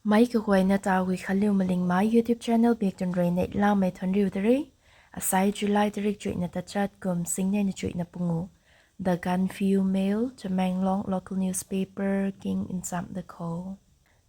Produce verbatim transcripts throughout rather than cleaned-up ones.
Meic kaguayna ta Guikhanliu Malingmei YouTube channel bak tun rui neihlamei thuanriu de re. Asai July tarik chuihna tachat kum singnei na chuihna pungu. The Gaanphiu Mail, Tamenglong local newspaper king nchamh da kho.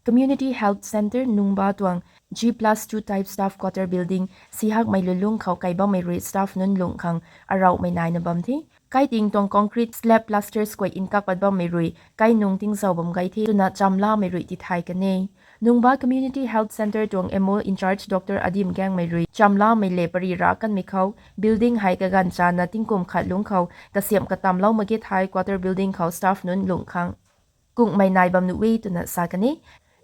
Community Health Centre Nungba tuang G plus two type staff quarter building sihakmei lulung khou kai bammei rui staff nunc lungh khang arauhmei naina bam the. Kaiting tuang concrete slab plasters kuay nkak pat bammei rui kai nung tingzau bam gai the twna chamlamei rui tithay kan e. Nungba Community Health Centre tuang M O in charge Doctor Adim Gaengmei rui chamlamei le pary ra kanmei khou building hei kaganv chana tingkum khat lungc khou kasiamh katamlou mak ge thei quarter building khou staff nunc lungh khang kungmei nai bam nuh e twna sa kan e.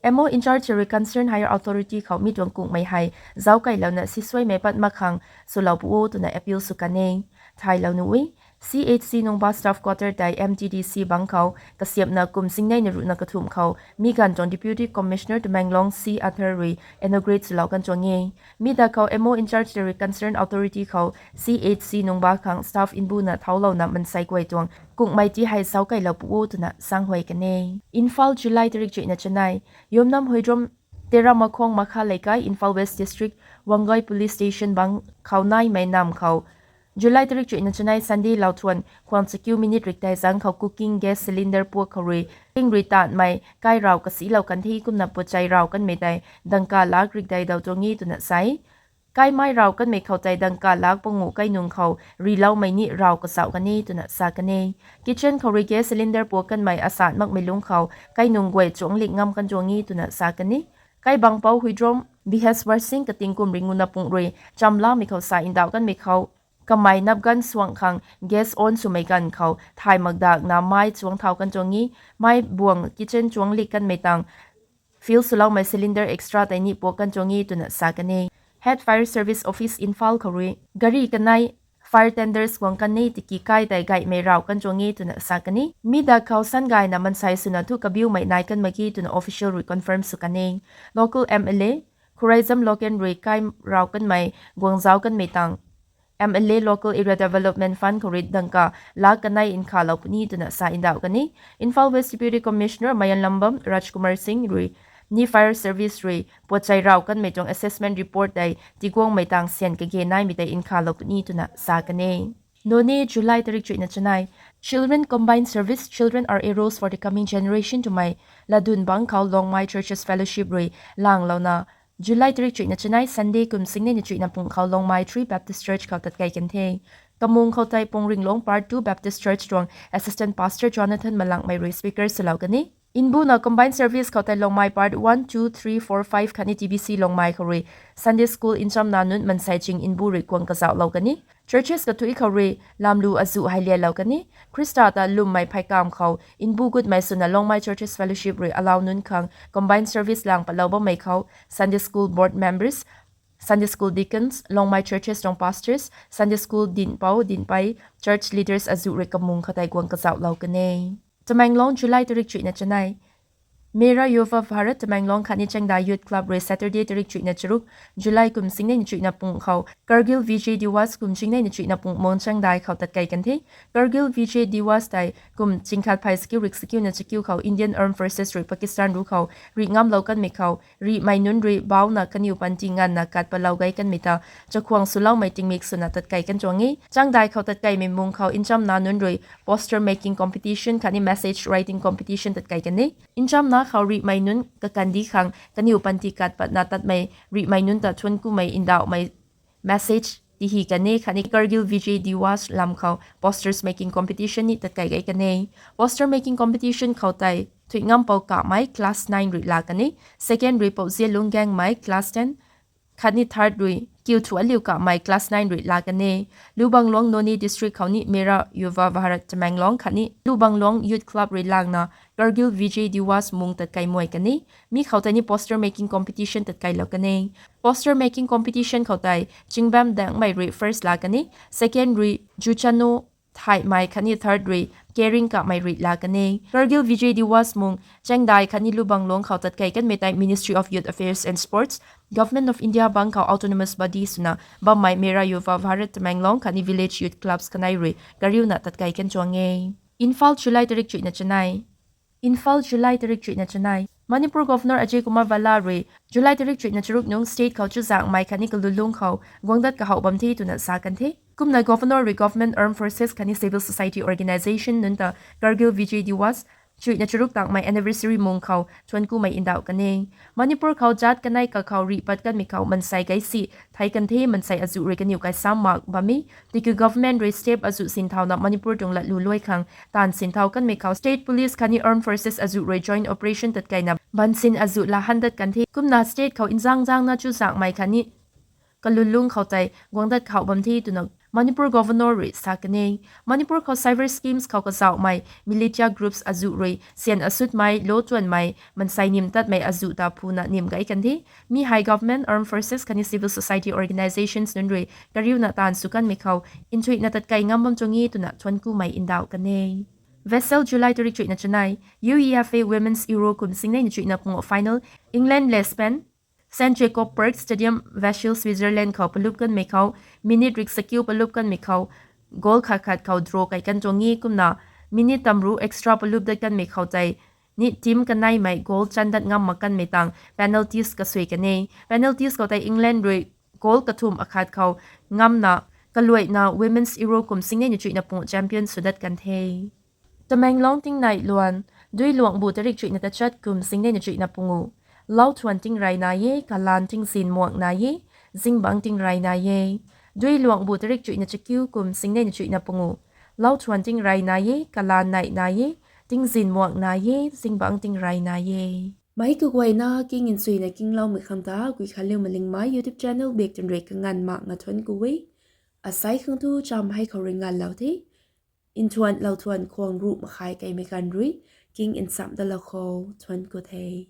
M O in charge rui concern higher authority khou mi tuang kungmei hei zauckailouna sisuaimei pat mak khang swlou pu o twna appeal sw kan e. Thaylou nuh e. C H C Nungba staff quarter tei M T D C bang khou kasiamhna kum singnei na ruhna kathumh khou mi ganv tuang Deputy Commissioner Tamenglong C Athar rui inaugurate swlou kan tuang e. Mi da khou M O in charge rui concern authority khou C H C Nungba khang staff nbuna thaulouna mansei kuay tuang kungmei ti hei zauckailou pu o twna sanghuay kan e. Imphal, July tarik chuihna chanei. Yumnam Huidrom Teramakhong Makha Leikai, Imphal West District, Wangoi Police Station bang khou naimei nam khou July tarik chuihna chanei Sunday lauthuan khwang chakiu minute rik tei zang khou cooking gas cylinder puak khou rui ting rui tanmei kai rau kasilou kan the kumna puachai rau kanmei tei dangka lak rik dei dau tuang e twna sa e. Kaimei rau kanmei khou tei dangka lak panguh kainung khou riloumei ni rau kazauh kan e twna sa kan e. Kitchen khou rui gas cylinder puak kanmei asan makmei lungc khou kainung guay chuanglik ngam kan tuang e twna sa kan e. Kaibangpou Huidrom B H Warsing kating kum ringuna pung rui chamlamei khou sa ndauh kanmei khou kamei nap ganv suang khang gas on swmei ganv khou thay makdakna mei chuang thau kan tuang e. Mei buang kitchen chuanglik kanmei tang fill swloumei cylinder extra tei ni puak kan tuang e twna sa kan e. Head Fire Service Office Imphal khou rui gari kanei fire tenders guang kan e tiki kai tei gaymei rau kan tuang e twna sa kan e. Mi da khou sangayna mansei swna thu kabiumei nai kan mak ge twna official rui confirm sw kan e. Local M L A Khuraijam Loken rui kai rau kanmei guangzauc kanmei tang M L A Local Area Development Fund khou rui dangka lak kanei nkhalou puni twna sa ndauh kan e. Imphal West Deputy Commissioner Mayanlambam Rajkumar Singh rui ni fire service rui puachai rau kanmei tuang assessment report tei tiguangmei tang syan kage naimei tei nkhalou puni twna sa kan e. Noney, July tarik chuihna chanei. Children Combined Service, Children are Arrows for the Coming Generation twmei ladun bang khou Longmai Churches Fellowship rui langlouna July tarik chuihna chanei Sunday kum singnei na chuihna pung khou Longmai Three Baptist Church khou tatkei kan the. Kamung khou tei Pungringlong Part Two Baptist Church tuang Assistant Pastor Jonathan Malangmei rui speaker swlou kan e. Nbuna Combined Service khou tei Longmai Part One, Two, Three, Four, Five khatni T B C Longmai khou rui Sunday School nchamna nunc mansei ching nbu rui kuang kazauhlou kan e. Churches kathuic khou rui lamlu azuh hei lialou kan e. Khrista ta lwmmei pheikam khou nbu gutmei swna Longmai Churches Fellowship rui alau nunc khang Combined Service lang patlou bammei khou Sunday School Board Members, Sunday School Deacons, Longmai Churches tuang Pastors, Sunday School dinhpou dinhpei, Church Leaders azuh rui kamung khou tei guang kazauhlou kan e. Tamenglong, July tarik chuihna chanei. Mera Yuva Bharat Tamenglong khatni Changdai Youth Club rui Saturday tarik chuihna charuk, July kum singnei na chuihna pung khou Kargil Vijay Diwas kum singnei na chuihna pung mung Changdai khou tatkei kan the. Kargil Vijay Diwas tei kum chingkhat phey sakiu rik sakiu na chakiu khou Indian Armed Forces rui Pakistan ru khou rih ngamlou kanmei khou rihmei nunc rui bauna kaniw panty nganvna kat patlou gei kanmei ta chakhwang swloumei tingmik swna tatkei kan tuang e. Changdai khou tatkeimei mung khou nchamna nunc rui poster making competition khatni message writing competition tatkei kan e. Nchamna khou rihmei nunc kakandih khang kaniw panty kat patna tatmei rihmei nunc ta thuanc kumei ndauhmei message tihi kan e khatni Kargil Vijay Diwas lam khou posters making competition ni tatkei gei kan e. Poster making competition khou tei thuih ngampou kamei class nine rui laa kan e. Second rui Pouzia Lungangmei class ten khatni third rui Kiuthualiu kamei class nine rui laa kan e. Lubanglong Noney District khou ni Mera Yuva Bharat Tamenglong khatni Lubanglong Youth Club rui langna Kargil Vijay Diwas mung tatkei muai kan e. Mi khou tei ni poster making competition tatkeilou kan e. Poster making competition khou tei Chingbam Dangmei rui first laa kan e. Second rui Juchano Thaimei khatni third rui Kering Kamei rui laa kan e. Kargil Vijay Diwas mung Changdai khatni Lubanglong khou tatkei kanmei tei Ministry of Youth Affairs and Sports, Government of India bang khou autonomous body swna bammei Mera Yuva Bharat Tamenglong khatni Village Youth Clubs kanei rui kariuna tatkei kan tuang e. Imphal, July tarik chuihna chanei. Imphal, July tarik chuihna chanei. Manipur Governor Ajay Kumar Bhalla rui July tarik chuihna charuk nung state khou chuzaenghmei khatni kalulung khou guangdat kahouh bam the twna sa kan the. Kumna Governor rui government, armed forces khatni civil society organisation nunc ta Kargil Vijay Diwas chuihna charuk tangmei anniversary mung khou thuanc kumei ndauh kan e. Manipur khou jat kanei kakhou rih pat kanmei khou mansei gei si thei kan the, mansei azuh rui kaniw kai sam mak bam e. Tiki government rui step azuh sinthauna Manipur tuang latlu luai khang taanv sinthau kanmei khou state police khatni armed forces azuh rui joint operation tatkeina bansin azuh la han dat kan the. Kumna state khou nzangzangna chuzaenghmei khatni kalulung khou tei guangdat kahouh bam the twna Manipur Governor rui sa kan e. Manipur khou cyber schemes khou kazauhmei militia groups azuh rui syan asutmei, lo tuanmei, mansei nim tatmei azuh ta phuna nim gei kan the. Mi hei government, armed forces khatni civil society organisations nunc rui kariuna taanv sw kanmei khou nthuihna tatkei ngam bam tuang e twna thuanc kumei ndauh kan e. Vessel July tarik chuihna chanei, UEFA Women's Euro kum singneina chuihna pungu final, England le Spain, Saint Jacob Park Stadium, Basel, Switzerland khou palup kanmei khou, minute rik sakiu palup kanmei khou, goal khat khat khou draw kai kan tuang e. Kumna minute tamru extra palup dat kanmei khou tei ni team kaneimei goal chan dat ngam mak kanmei tang penalties kasui kan e. Penalties khou tei England rui goal kathumh akhat khou ngamna kaluaina Women's Euro kum singneina chuihna pungu champion sw dat kan the. Tamenglong tingnai luan, Duiluangbu tarik chuihna tachat kum singneina chuihna pungu, lauthuan tingrey nai e, kalaan tingzin muang nai e, zingbangc tingrey nai e. Duiluangbu tarik chuihna chakiu kum singneina chuihna pungu, lauthuan tingrey nai e, kalaan neih nai e, tingzin muang nai e, zingbangc tingrey nai e. Meic kaguayna king nchuina kingloumei khang ta Guikhanliu Malingmei YouTube channel bak twn rui kanganv makna thuanc ku e. Asei khang tu cham hei khou rui nganvlou the. Nthuan lauthuan khwang ruh makhai keimei ganv rui king nchamh dalou khou thuanc ku the.